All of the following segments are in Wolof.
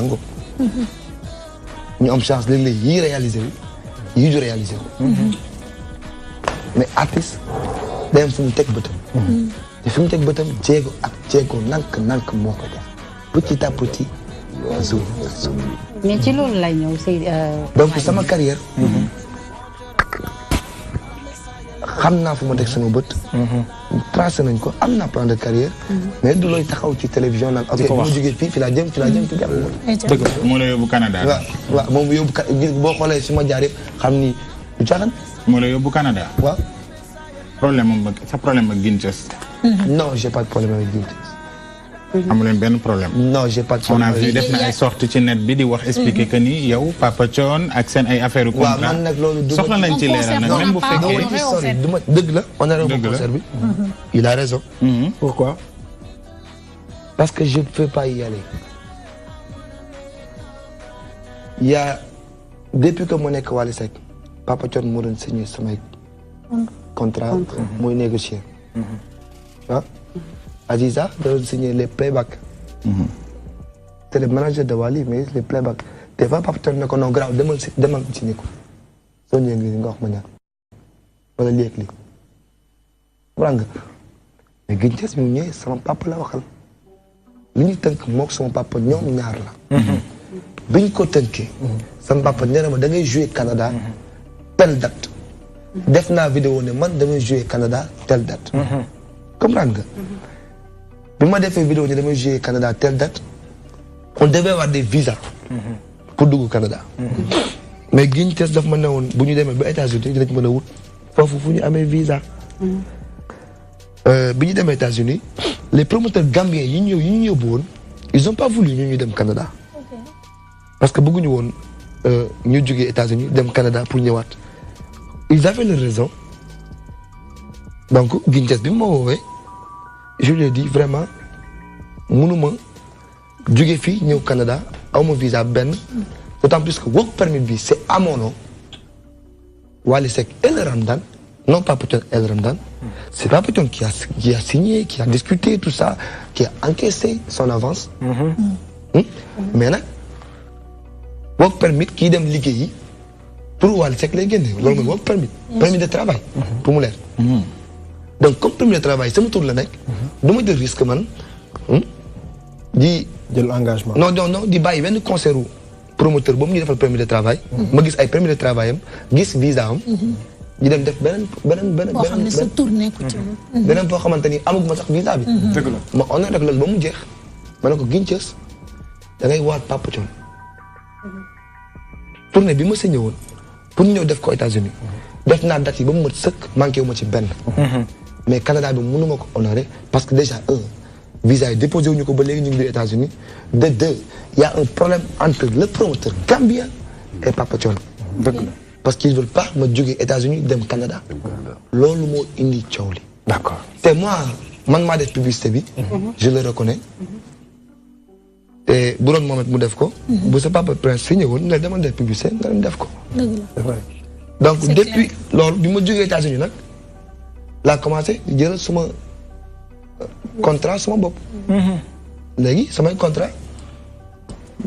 nangu. ñu am chance léeg-léeg yii réalisé wu yii du réalisé wu. mais artiste day am fu mu teg bëtam. te fi mu teg bëtam jéego ak jéego nank moo ko def petit à petit. mais ci loolu lay ñëw si. donc sama carrière. xam naa fu ma teg sama bët. tracé nañ ko am naa plan de carrière. mais du looy taxaw ci télévision naan ok bu ma jógee fii laa jëm fi laa jëm fi jàpp. dëgg la moo la yóbbu Canada. waaw moom yóbbu boo xoolee si ma jaar yëpp xam ni du caaxaan. moo la yóbbu Canada. waaw. sa problème ak Thieuss. non j'ai pas de problème avec Thieuss. amu leen benn problème. non j'ai pas de problème. on a vu def na ay sorties ci net bi di wax expliquer que ni yow Papa Thione ak seen ay affaire contrat. waaw man nag loolu soxla nañ ci leeral nag même bu fekkee. dëgg la on a revu concert bi. il a raison. Pourquoi? Parce que je ne peux pas y aller. Il y a depuis que mu nekk Wally Seck Papa Thione moo doon signé samay contrat mooy négocier. ah Aziza da doon signé les playbacks. c'est le manager de Wally mais les playbacks des fois Papa Thione ne ko non grave demal signé ko soo ñëwee nga wax ma ñaar wala léeg-léeg comprends nga mais gën Thieuss mu ñëwee sama papa la waxal. li ñu tënk mook sama papa ñoom ñaar la. biñ ko tënkee. sama papa nee na ma da ngay jouer Canada telle date. def naa vidéo ne man damay jouer Canada telle date. comprendre nga. bi ma defee vidéo ne damay jouer Canada telle date on devait avoir des visas. pour dugg Canada. mais Guin Thieuss daf ma ne woon bu ñu demee ba États-Unis dinañ mën a wut foofu fu ñu amee visa. bi ñu demee États-Unis les promoteurs gambiens yi ñu yóbbu woon ils ont pas voulu ñu dem Canada. parce que bëgguñu woon ñu jógee États-Unis dem Canada pour ñëwaat. ils avaient leur raison donc Guin Thieuss bi ma woowee je lui ai dit vraiment mënuma jóge fii ñëw Canada awma visa benn d'autant plus que work permit bi c'est à mon nom Wally Seck et le Ramdan non Papa Thione et le Ramdan c'est Papa Thione qui a signé qui a discuté tout ça qui a encaissé son avance. mais nag work permit kii dem liggéeyi pour Wally Seck lay génne loolu mooy work permit permis de travail pour mu leer. donc comme permis de travail sama tur la nekk du ma jël risque man di jël engagement non di bàyyi benn concert u promoteur boobu ñu defal permis de travail ma gis ay permis de travail am gis visa am ñu dem def beneen boo xam ne sa tur nekku ci beneen boo xamante ni amaguma sax visa bi dëgg la ma on a rek loolu ba mu jeex ma ne ko Guin Thieuss da ngay waat Papa Thione tournée bi ma signé woon pour ñu ñëw def ko États-Unis def naa date yi ba mu mat sëkk manqué wu ma ci benn mais Canada bi mënuma ko honorer parce que déjà visa yi déposé wuñu ko ba léegi ñu ngi biir États-Unis de deux il y a un problème entre le promoteur gambien et Papa Thione dëgg la parce qu'ils veulent pas ma jógee États-Unis dem Canada loolu moo indi coow li d'accord te moi man maa def publicité bi je le reconnais te bu doon Mohamed mu def ko bu sa papa Prince signé woon nga demal def publicité nga dem def ko donc depuis loolu bi ma jógee États-Unis nag laa commencé di jël suma contrat suma bopp léegi samay contrat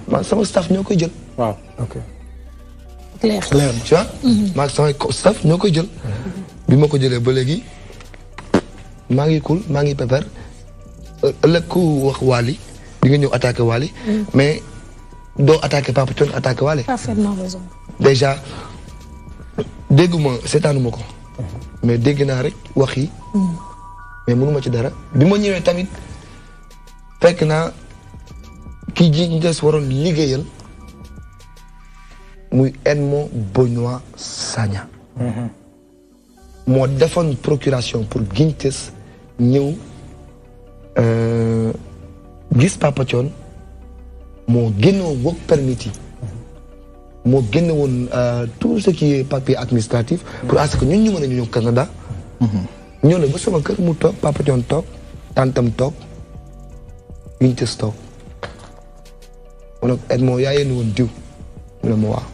man sama staff ñoo koy jël waaw ok clair tu vois maa samay staff ñoo koy jël bi ma ko jëlee ba léegi maa ngi cool maa ngi pépère ëllëg ku wax Wally di nga ñëw attaqué Wally mais doo attaqué Papa Thione attaqué Wally parfaitement raison déjà dégguma seetaanuma ko mais dégg naa rek wax yi mais mënuma ci dara bi ma ñëwee tamit fekk naa kii ji ñu des waroon liggéeyal muy Edmond Benoît Sagna moo defoon procuration pour Guin Thieuss ñëw gis Papa Thione moo génnoon work permit yi moo génne woon tout ce qui est papier administratif pour à ce que ñun ñu mën a ñëw Canada ñëw na ba sama kër mu toog Papa Thione toog tantam toog Guin Thieuss toog mu ne ko Edmond yaa yéen woon diw mu ne ma waaw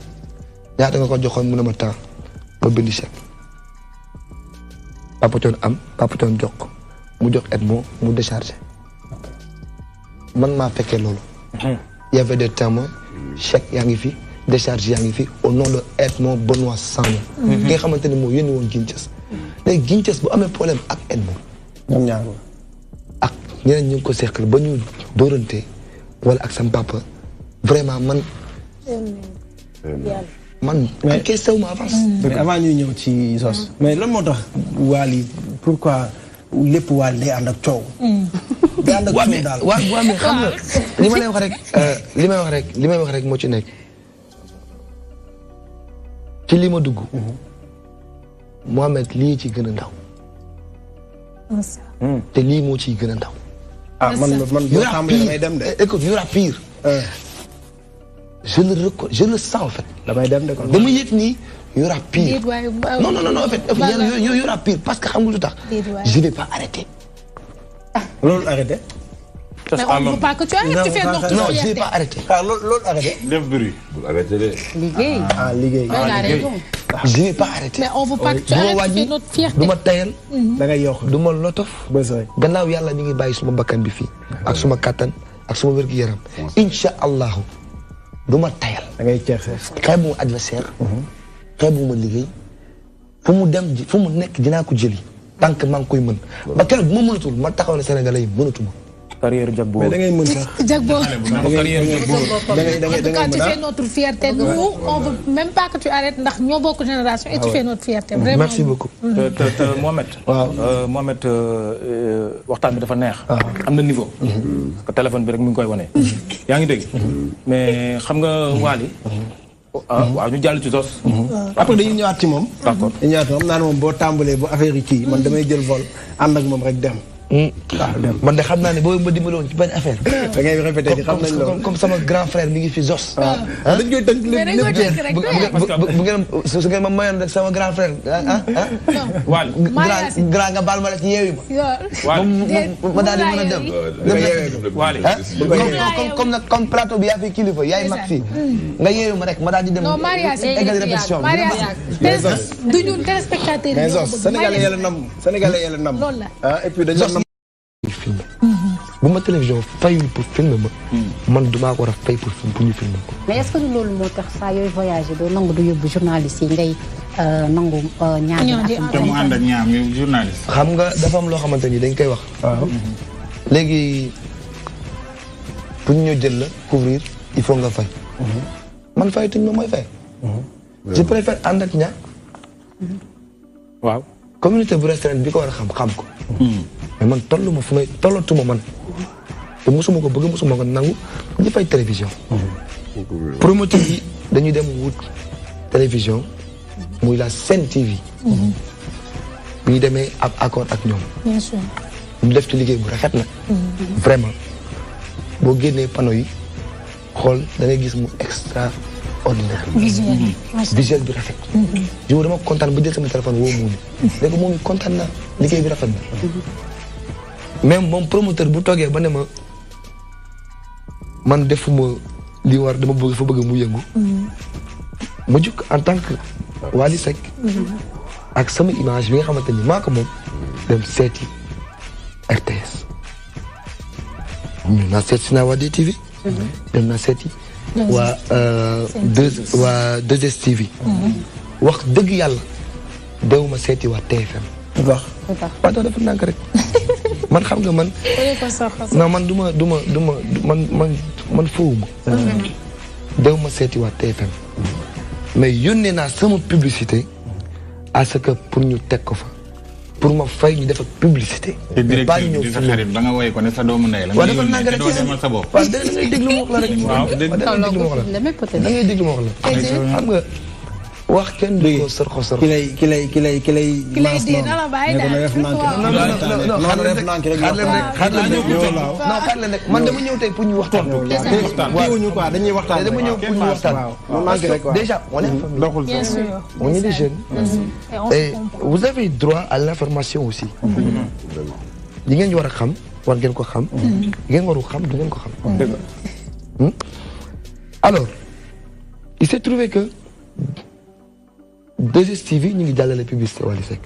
ñaata nga ko joxoon mu ne ma temps ma bind chèque Papa Thione am Papa Thione jox ko mu jox Edmond mu déchargé man maa fekkee loolu y avait des témoins chèque yaa ngi fi décharge yaa ngi fi au nom de Edmond Benoît Sambou ki nga xamante ne moo yónni woon Thieuss léegi Thieuss bu amee problème ak Edmond ñoom ñaar ak ñeneen ñu ngi ko seqal ba ñu dóorante wala ak sam papa vraiment man kay sew ma avance mais avant ñuy ñëw ci sos mais lan moo tax Wally pourquoi lépp Wally day ànd ak coow day ànd ak coow daal waaw mais xam nga li ma lay wax rek li may wax rek moo ci nekk ci li ma dugg Mohamed lii ci gën a ndaw te lii moo ciy gën a ndaw man boo tàmbalee damay dem de écoute y aura pire je le sens en fait damay dem de kon dama yëg nii y aura pire non en fait y aura pire parce que xam nga lu tax je vais pas arrêter loolu arrêté mais on ne veut pas que tu arrêtes, tu fais notre fierté. Non, je n'ai pas arrêté. L'autre arrêté. Def bruit. Vous arrêtez. Liggéey. Liggéey. Il a raison. Je n'ai pas arrêté. Mais on ne veut pas que tu arrêtes, tu fais notre fierté. du ma tayal. da ngay yokk du ma lotof. gannaaw yàlla mi ngi bàyyi suma bakkan bi fii. ak suma kattan ak suma wér-gu-yaram. incha allahu du ma tayal. da ngay ceex xeebu ma adversaire. xeebu ma liggéey. fu mu dem fu mu nekk dinaa ko jëli. tant que maa ngi koy mën. ba keroog bu ma mënatul ma taxaw ne Sénégalais yi mënatuma. carrière Jagbo. mais da ngay mën sax. Jagbo. da ngay tu fais notre fierté. Nous, on veut même pas que tu arrêtes ndax ñoo bokk génération et tu fais notre fierté. Vraiment. Merci beaucoup. Mohamed. waaw Mohamed waxtaan bi dafa neex. am na niveau. parce que téléphone bi rek mi ngi koy wane. yaa ngi dégg. mais xam nga Wally. waaw ñu jàll ci sos. après dañuy ñëwaat ci moom. d'accord dañuy ñëwaat moom naa ne moom boo tàmbalee bu affaire yi kii man damay jël vol ànd ak moom rek dem. man de xam naa ne boobu ma dimbali woon ci benn affaire. da ngay répété di xam nañ loolu comme sama grand frère mi ngi fi Zos. dañ koy tënk lépp bu ngeen su ngeen ma mayoon rek sama grand frère Wally grand nga baal ma la ci yeewi ma. ma daal di mën a dem. Wally comme plateau bi yaa fi kilifa yaay mag fii. nga yeewi ma rek ma daal di dem. non mariage égal répétition bi. du ñun téléspectateur yi. mais Zos sénégalais yàlla nam sénégalais yàlla nam. loolu la et puis dañoo nam. bu ma télévision fayul pour filmer ma. man dumaa ko war a fay pour ñu filmer ko. mais est-ce que loolu moo tax saa yooyu voyagé doo nangu du yóbbu journaliste yi ngay nangu ñaar te mu ànd ak ñaam yow journaliste. xam nga dafa am loo xamante ni dañ koy wax. léegi pour ñu jël la couvrir il faut nga fay. man fay tuñ ma mooy fay. je préfère ànd ak ñaar. waaw. communauté bu restaurant bi ko war a xam ko. mais man tolluma fu may tollatuma man. te mosuma ko bëgg mosuma ko nangu ñu fay télévision. promoteur yi dañuy dem wut télévision muy la Sen TV. bu ñu demee ab accord ak ñoom. bien sûr. ñu def ci liggéey bu rafet nag. vraiment boo génnee panneau yi xool da ngay gis mu extraordinaire. visuel bi rafet. yow dama kontaan ba jël sama téléphone woo Moumi. léegi Moumi kontaan naa liggéey bi rafet na. même moom promoteur bu toogee ba ne ma man defuma li war dama bëgg fa bëgg mu yëngu. ma jug en tant que Wally Seck. ak sama image bi nga xamante ni maa ko moom dem seeti RTS. ñu naa seeti Senewoood TV. dem naa seeti waa 2STV. wax dëgg yàlla dewuma seeti waa TFM. waaw waaw dafa nànk rek man xam nga man. non man man fowuma. dewuma seeti waa TFM. mais yónnee naa sama publicité à ce que pour ñu teg ko fa pour ma fay ñu def ak publicité. te directeur bi sa xarit ba nga woy ko ne sa doomu ndey la. waaw dafa nànk rek doo demal sa bopp. waaw da ngay déglu ma wax la rek. waaw da ngay déglu ma wax la da ngay déglu ma wax la. xam nga wax kenn du ko sër xosor. ki lay maas noonu. xaar leen rek man dama ñëw tey pour ñu waxtaan. dañuy waxtaan dama ñëw pour ñu waxtaan. déjà on est en famille. bien sûr. on est des jeunes. et vous avez droit à l'information aussi. li ngeen war a xam war ngeen ko xam. li ngeen warul xam du ngeen ko xam. alors il s'est trouvé que 2STV ñu ngi jàllale publicité Wally Seck.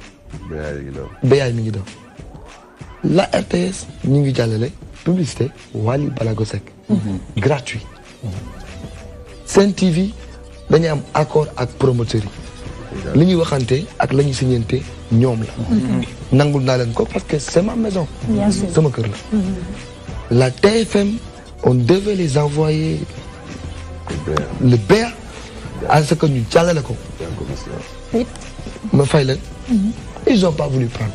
Béyaay mi ngi daw. la RTS ñu ngi jàllale publicité Wally Balago Seck. gratuit. Sen TV dañuy am accord ak promoteurs yi li ñuy waxante ak la ñuy signante ñoom la nangul naa leen ko parce que c'est ma maison sama kër la la TFM on devait les envoyer le BR à ce que ñu jàllale ko ma fay leen ils ont pas voulu prendre